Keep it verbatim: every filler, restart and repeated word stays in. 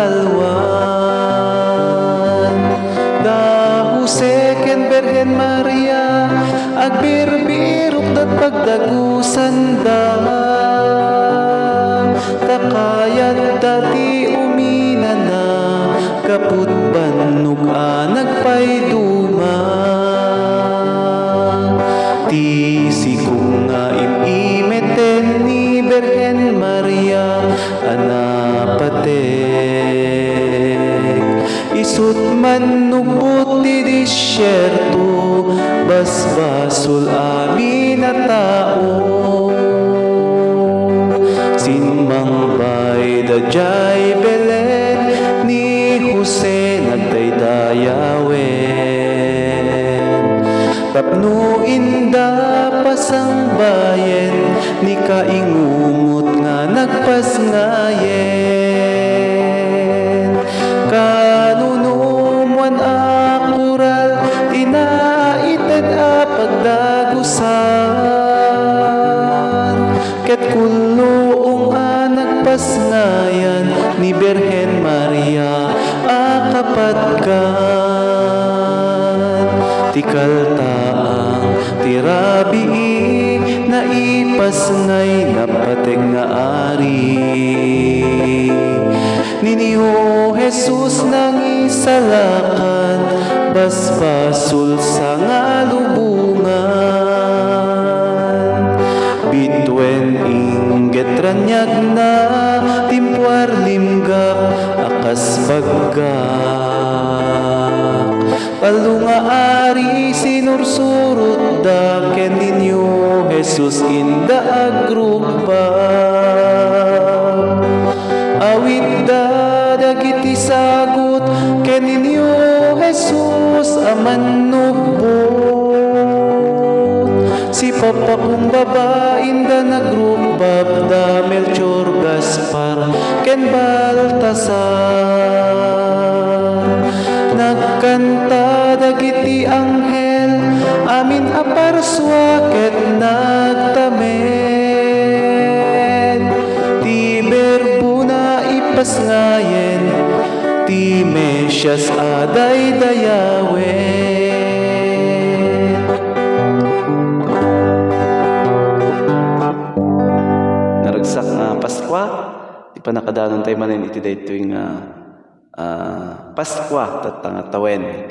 Alwan. Da Jose ken Birhen Maria, agbirbirokdat pagdagusanda. Ta kayatda ti uminana, gapu't bannog a nagpaiduma. Ti sigong nga im-imeten ni Birhen Maria a napatek. Isu't mannubbot ti desierto, basbasol amin a tao. Simmangbayda diay Belen, ni Jose nagdaydayawen. Tapno inda pasangbayen ni kaingungot nga nagpasngayen. Kanunumuan a koral ti naited a pagdagusan. Ket kulluong a nagpasngayan ni Birhen Maria a kapatgan. Ti kaltaang ti rabii, naipasngay napateg nga ari. Ninio Jesus nangisalakan, basbasol sa nga lubongan. Bituen ingget raniagna, timpuar limgak a kas baggak. Tallo nga ari sinursurotda ken ninyo Jesus inda agrukbab. Awitda dagiti sagut ken ninyo Jesus a mannubbot. Sipapakumbaba inda nagrukbab da Melchor, Gaspar, ken Baltasar. Nagkanta dagiti anghel, amin a parsua ket nagtamen. Ti Berbona ipasngayen, ti Mesias a daydayawen. Naragsak nga Paskua, ti pannakadanon tayo manen iti daytoy nga, ah, Paskua tatta nga tawen.